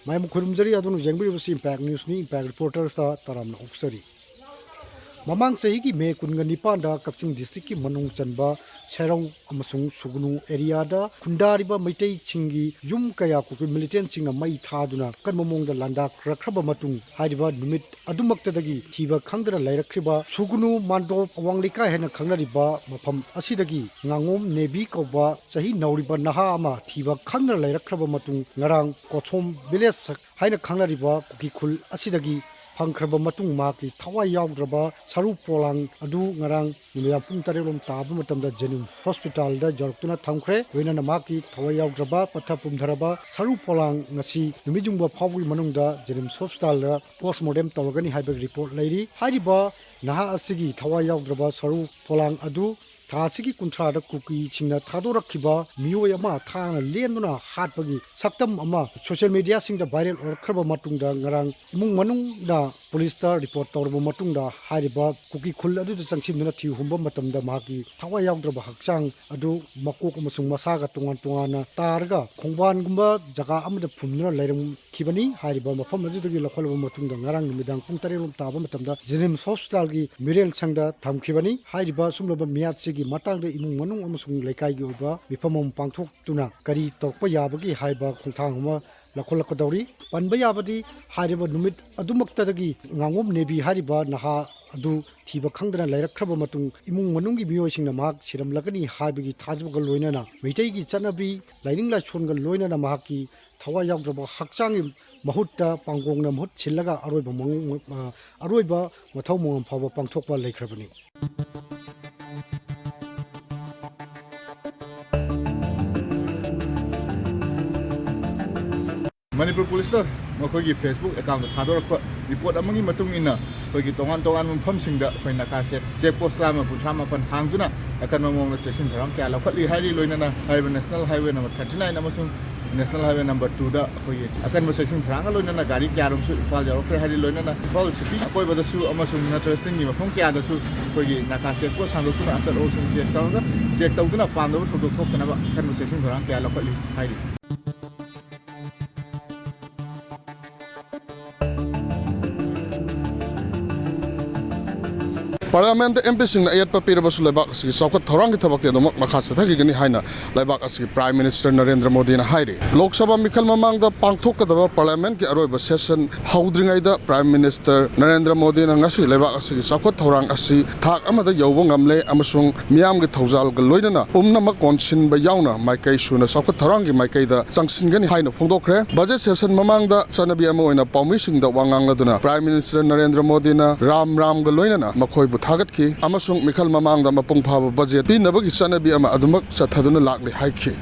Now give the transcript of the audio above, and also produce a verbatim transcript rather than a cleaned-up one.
ꯃꯌꯥꯝ ꯈꯨꯔꯨꯝꯖꯔꯤ꯫ ꯑꯗꯣꯝꯅ ꯌꯦꯡꯕꯤꯔꯤꯕꯁꯤ Impact Newsꯅꯤ꯫ Impact Reportersꯇ ꯇꯔꯥꯝꯅ ꯑꯣꯛꯆꯔꯤ꯫ ꯃꯃꯥꯡ ꯆꯍꯤꯒꯤ ꯃꯦ ꯀꯨꯟꯒ ꯅꯤꯄꯥꯟꯗ ꯀꯛꯆꯤꯡ districtꯀꯤ ꯃꯅꯨꯡ ꯆꯟꯕ ꯁꯦꯔꯧ ꯑꯃꯁꯨꯡ ꯁꯨꯒꯅꯨ areaꯗ ꯈꯨꯟꯗꯥꯔꯤꯕ ꯃꯩꯇꯩꯁꯤꯡꯒꯤ ꯌꯨꯝ ꯀꯌꯥ ꯀꯨꯀꯤ militantꯁꯤꯡꯅ ꯃꯩ ꯊꯥꯗꯨꯅ ꯑꯀꯟꯕ ꯃꯑꯣꯡꯗ ꯂꯥꯟꯗꯥꯔꯛꯈ꯭ꯔꯕ ꯃꯇꯨꯡ, ꯍꯥꯏꯔꯤꯕ ꯅꯨꯃꯤꯠ ꯑꯗꯨꯃꯛꯇꯗꯒꯤ ꯊꯤꯕ ꯈꯪꯗꯅ ꯂꯩꯔꯛꯈ꯭ꯔꯤꯕ ꯁꯨꯒꯅꯨ ꯃꯥꯟꯗꯣꯞ ꯑꯋꯥꯡ ꯂꯩꯀꯥꯏ ꯍꯥꯏꯅ ꯈꯪꯅꯔꯤꯕ ꯃꯐꯝ ꯑꯁꯤꯗꯒꯤ ꯉꯥꯉꯣꯝ ꯅꯦꯕꯤ ꯀꯧꯕ ꯆꯍꯤ ꯅꯧꯔꯤꯕ ꯅꯍꯥ ꯑꯃ ꯊꯤꯕ ꯈꯪꯗꯅ ꯂꯩꯔꯛꯈ꯭ꯔꯕ ꯃꯇꯨꯡ, ꯉꯔꯥꯡ ꯀꯣꯊꯣꯝ village ꯍꯥꯏꯅ ꯈꯪꯅꯔꯤꯕ ꯀꯨꯀꯤ ꯈꯨꯜ ꯑꯁꯤꯗꯒꯤ ꯐꯪꯈ꯭ꯔꯕ ꯃꯇꯨꯡ, ꯃꯍꯥꯛꯀꯤ ꯊꯋꯥꯏ ꯌꯥꯎꯗ꯭ꯔꯕ ꯁꯔꯨ ꯄꯣꯂꯥꯡ ꯑꯗꯨ ꯉꯔꯥꯡ ꯅꯨꯃꯤꯗꯥꯡ ꯄꯨꯡ ꯇꯔꯦꯠ ꯂꯣꯝ ꯇꯥꯕ ꯃꯇꯝꯗ JNIMS hospitalꯗ ꯌꯧꯔꯛꯇꯨꯅ ꯊꯝꯈ꯭ꯔꯦ꯫ ꯂꯣꯏꯅꯅ ꯃꯍꯥꯛꯀꯤ ꯊꯋꯥꯏ ꯌꯥꯎꯗ꯭ꯔꯕ ꯄꯠꯊ ꯄꯨꯝꯊꯔꯕ ꯁꯔꯨ ꯄꯣꯂꯥꯡ ꯉꯁꯤ ꯅꯨꯃꯤꯠ ꯌꯨꯡꯕ ꯐꯥꯎꯕꯒꯤ ꯃꯅꯨꯡꯗ JNIMS hospitalꯗ postmortem ꯇꯧꯔꯒꯅꯤ ꯍꯥꯏꯕꯒꯤ report ꯂꯩꯔꯤ꯫ ꯍꯥꯏꯔꯤꯕ ꯅꯍꯥ ꯑꯁꯤꯒꯤ ꯊꯋꯥꯏ ꯌꯥꯎꯗ꯭ꯔꯕ ꯁꯔꯨ ꯄꯣꯂꯥꯡ ꯑꯗꯨ ꯊꯥ ꯑꯁꯤꯒꯤ ꯀꯨꯟꯊ꯭ꯔꯥꯗ ꯀꯨꯀꯤꯁꯤꯡꯅ ꯊꯥꯗꯣꯔꯛꯈꯤꯕ ꯃꯤꯑꯣꯏ ꯑꯃ ꯊꯥꯡꯅ ꯂꯦꯟꯗꯨꯅ ꯍꯥꯠꯄꯒꯤ ꯁꯛꯇꯝ ꯑꯃ social mediaꯁꯤꯡꯗ viral ꯑꯣꯏꯔꯛꯈ꯭ꯔꯕ ꯃꯇꯨꯡꯗ, ꯉꯔꯥꯡ ꯏꯃꯨꯡ ꯃꯅꯨꯡꯅ policeꯇ report ꯇꯧꯔꯕ ꯃꯇꯨꯡꯗ, ꯍꯥꯏꯔꯤꯕ ꯀꯨꯀꯤ ꯈꯨꯜ ꯑꯗꯨꯗ ꯆꯪꯁꯤꯟꯗꯨꯅ ꯊꯤꯍꯨꯝꯕ ꯃꯇꯝꯗ ꯃꯍꯥꯛꯀꯤ ꯊꯋꯥꯏ ꯌꯥꯎꯗ꯭ꯔꯕ ꯍꯛꯆꯥꯡ ꯑꯗꯨ ꯃꯀꯣꯛ ꯑꯃꯁꯨꯡ ꯃꯁꯥꯒ ꯇꯣꯉꯥꯟ ꯇꯣꯉꯥꯟꯅ ꯇꯥꯔꯒ ꯈꯣꯡꯕꯥꯟꯒꯨꯝꯕ ꯖꯒꯥ ꯑꯃꯗ ꯐꯨꯝꯗꯨꯅ ꯂꯩꯔꯝꯈꯤꯕꯅꯤ꯫ ꯍꯥꯏꯔꯤꯕ ꯃꯐꯝ ꯑꯗꯨꯗꯒꯤ ꯂꯧꯈꯠꯂꯕ ꯃꯇꯨꯡꯗ ꯉꯔꯥꯡ ꯅꯨꯃꯤꯗꯥꯡ ꯄꯨꯡ ꯇꯔꯦꯠ ꯂꯣꯝ ꯇꯥꯕ ꯃꯇꯝꯗ JNIMS hospitalꯒꯤ ꯃꯤꯔꯦꯜ ꯁꯪꯗ ꯊꯝꯈꯤꯕꯅꯤ꯫ ꯍꯥꯏꯔꯤꯕ ꯁꯨꯝꯂꯕ ꯃꯤꯌꯥꯠꯁꯤꯒꯤ ꯃꯇꯥꯡꯗ ꯏꯃꯨꯡ ꯃꯅꯨꯡ ꯑꯃꯁꯨꯡ ꯂꯩꯀꯥꯏꯒꯤ ꯑꯣꯏꯕ ꯃꯤꯐꯝ ꯑꯃ ꯄꯥꯡꯊꯣꯛꯇꯨꯅ ꯀꯔꯤ ꯇꯧꯔꯛꯄ ꯌꯥꯕꯒꯦ ꯍꯥꯏꯕ ꯈꯣꯡꯊꯥꯡ ꯑꯃ ꯂꯧꯈꯠꯂꯛꯀꯗꯧꯔꯤ꯫ ꯄꯟꯕ ꯌꯥꯕꯗꯤ, ꯍꯥꯏꯔꯤꯕ ꯅꯨꯃꯤꯠ ꯑꯗꯨꯃꯛꯇꯗꯒꯤ ꯉꯥꯉꯣꯝ ꯅꯦꯕꯤ ꯍꯥꯏꯔꯤꯕ ꯅꯍꯥ ꯑꯗꯨ ꯊꯤꯕ ꯈꯪꯗꯅ ꯂꯩꯔꯛꯈ꯭ꯔꯕ ꯃꯇꯨꯡ, ꯏꯃꯨꯡ ꯃꯅꯨꯡꯒꯤ ꯃꯤꯑꯣꯏꯁꯤꯡꯅ ꯃꯍꯥꯛ ꯁꯤꯔꯝꯂꯒꯅꯤ ꯍꯥꯏꯕꯒꯤ ꯊꯥꯖꯕꯒ ꯂꯣꯏꯅꯅ, ꯃꯩꯇꯩꯒꯤ ꯆꯠꯅꯕꯤ, ꯂꯥꯏꯅꯤꯡ ꯂꯥꯏꯁꯣꯟꯒ ꯂꯣꯏꯅꯅ ꯃꯍꯥꯛꯀꯤ ꯊꯋꯥꯏ ꯌꯥꯎꯗ꯭ꯔꯕ ꯍꯛꯆꯥꯡꯒꯤ ꯃꯍꯨꯠꯇ ꯄꯥꯡꯒꯣꯡꯅ ꯃꯍꯨꯠ ꯁꯤꯜꯂꯒ ꯑꯔꯣꯏꯕ ꯃꯑꯣꯡ-, ꯑ, ꯑꯔꯣꯏꯕ ꯃꯊꯧ ꯃꯉꯝ ꯐꯥꯎꯕ ꯄꯥꯡꯊꯣꯛꯄ ꯂꯩꯈ꯭ꯔꯕꯅꯤ꯫ ꯃꯅꯤꯄꯨꯔ ꯄꯨꯂꯤꯁꯅ ꯃꯈꯣꯏꯒꯤ Facebook accountꯇ ꯊꯥꯗꯣꯔꯛꯄ report ꯑꯃꯒꯤ ꯃꯇꯨꯡ ꯏꯟꯅ, ꯑꯩꯈꯣꯏꯒꯤ ꯇꯣꯉꯥꯟ ꯇꯣꯉꯥꯟꯕ ꯃꯐꯝꯁꯤꯡꯗ ꯑꯩꯈꯣꯏ ꯅꯥꯀꯥ check, check post ꯆꯥꯝꯃ ꯀꯨꯟꯊ꯭ꯔꯥ ꯃꯥꯄꯟ ꯍꯥꯡꯗꯨꯅ ꯑꯀꯟꯕ ꯃꯑꯣꯡꯗ ꯆꯦꯛꯁꯤꯟ ꯊꯧꯔꯥꯡ ꯀꯌꯥ ꯂꯧꯈꯠꯂꯤ ꯍꯥꯏꯔꯤ꯫ ꯂꯣꯏꯅꯅ ꯍꯥꯏꯔꯤꯕ National Highway number thirty nine ꯑꯃꯁꯨꯡ National Highway number twoꯗ ꯑꯩꯈꯣꯏꯒꯤ ꯑꯀꯟꯕ ꯆꯦꯛꯁꯤꯟ ꯊꯧꯔꯥꯡꯒ ꯂꯣꯏꯅꯅ ꯒꯥꯔꯤ ꯀꯌꯥꯔꯣꯝꯁꯨ ꯏꯝꯐꯥꯜ ꯌꯧꯔꯛꯈ꯭ꯔꯦ ꯍꯥꯏꯔꯤ꯫ ꯂꯣꯏꯅꯅ ꯏꯝꯐꯥꯜ city ꯑꯀꯣꯏꯕꯗꯁꯨ ꯑꯃꯁꯨꯡ ꯅꯠꯇ꯭ꯔꯒ ꯆꯤꯡꯒꯤ ꯃꯐꯝ ꯀꯌꯥꯗꯁꯨ ꯑꯩꯈꯣꯏꯒꯤ ꯅꯥꯀꯥ check post ꯍꯥꯡꯗꯣꯛꯇꯨꯅ ꯑꯆꯠ ꯑꯋꯣꯛꯁꯤꯡ check ꯇꯧꯔꯒ, check ꯇꯧꯗꯨꯅ ꯄꯥꯝꯗꯕ ꯊꯧꯗꯣꯛ ꯊꯣꯛꯇꯅꯕ ꯑꯀꯟꯕ ꯆꯦꯛꯁꯤꯟ ꯊꯧꯔꯥꯡ ꯀꯌꯥ ꯂꯧꯈꯠꯂꯤ ꯍꯥꯏꯔꯤ꯫ Parliament-ꯇ M P-ꯁꯤꯡꯅ ꯑꯌꯦꯠꯄ ꯄꯤꯔꯕꯁꯨ ꯂꯩꯕꯥꯛ ꯑꯁꯤꯒꯤ ꯆꯥꯎꯈꯠ ꯊꯧꯔꯥꯡꯒꯤ ꯊꯕꯛꯇꯤ ꯑꯗꯨꯃꯛ ꯃꯈꯥ ꯆꯠꯊꯈꯤꯒꯅꯤ ꯍꯥꯏꯅ ꯂꯩꯕꯥꯛ ꯑꯁꯤꯒꯤ Prime Minister ꯅꯔꯦꯟꯗ꯭ꯔ ꯃꯣꯗꯤꯅ ꯍꯥꯏꯔꯤ꯫ ꯂꯣꯛ ꯁꯚꯥ ꯃꯤꯈꯜ ꯃꯃꯥꯡꯗ ꯄꯥꯡꯊꯣꯛꯀꯗꯕ Parliament-ꯀꯤ ꯑꯔꯣꯏꯕ session ꯍꯧꯗ꯭ꯔꯤꯉꯩꯗ Prime Minister ꯅꯔꯦꯟꯗ꯭ꯔ ꯃꯣꯗꯤꯅ ꯉꯁꯤ ꯂꯩꯕꯥꯛ ꯑꯁꯤꯒꯤ ꯆꯥꯎꯈꯠ ꯊꯧꯔꯥꯡ ꯑꯁꯤ ꯊꯥꯛ ꯑꯃꯗ ꯌꯧꯕ ꯉꯝꯂꯦ ꯑꯃꯁꯨꯡ ꯃꯤꯌꯥꯝꯒꯤ ꯊꯧꯖꯥꯜꯒ ꯂꯣꯏꯅꯅ ꯄꯨꯝꯅꯃꯛ ꯀꯣꯟꯁꯤꯟꯕ ꯌꯥꯎꯅ ꯃꯥꯏꯀꯩ ꯁꯨꯅ ꯆꯥꯎꯈꯠ ꯊꯧꯔꯥꯡꯒꯤ ꯃꯥꯏꯀꯩꯗ ꯆꯪꯁꯤꯟꯒꯅꯤ ꯍꯥꯏꯅ ꯐꯣꯡꯗꯣꯛꯈ꯭ꯔꯦ꯫ Budget session ꯃꯃꯥꯡꯗ ꯆꯠꯅꯕꯤ ꯑꯃ ꯑꯣꯏꯅ ꯄꯥꯎꯃꯤꯁꯤꯡꯗ ꯋꯥ ꯉꯥꯡꯂꯗꯨꯅ Prime Minister ꯅꯔꯦꯟꯗ꯭ꯔ ꯃꯣꯗꯤꯅ ꯔꯥꯝ ꯔꯥꯝꯒ ꯂꯣꯏꯅꯅ ꯃꯈꯣꯏꯕꯨ ꯊꯥꯒꯠꯈꯤ ꯑꯃꯁꯨꯡ ꯃꯤꯈꯜ ꯃꯃꯥꯡꯗ ꯃꯄꯨꯡ ꯐꯥꯕ budget ꯄꯤꯅꯕꯒꯤ ꯆꯠꯅꯕꯤ ꯑꯃ ꯑꯗꯨꯃꯛ ꯆꯠꯊꯗꯨꯅ ꯂꯥꯛꯂꯤ ꯍꯥꯏꯈꯤ꯫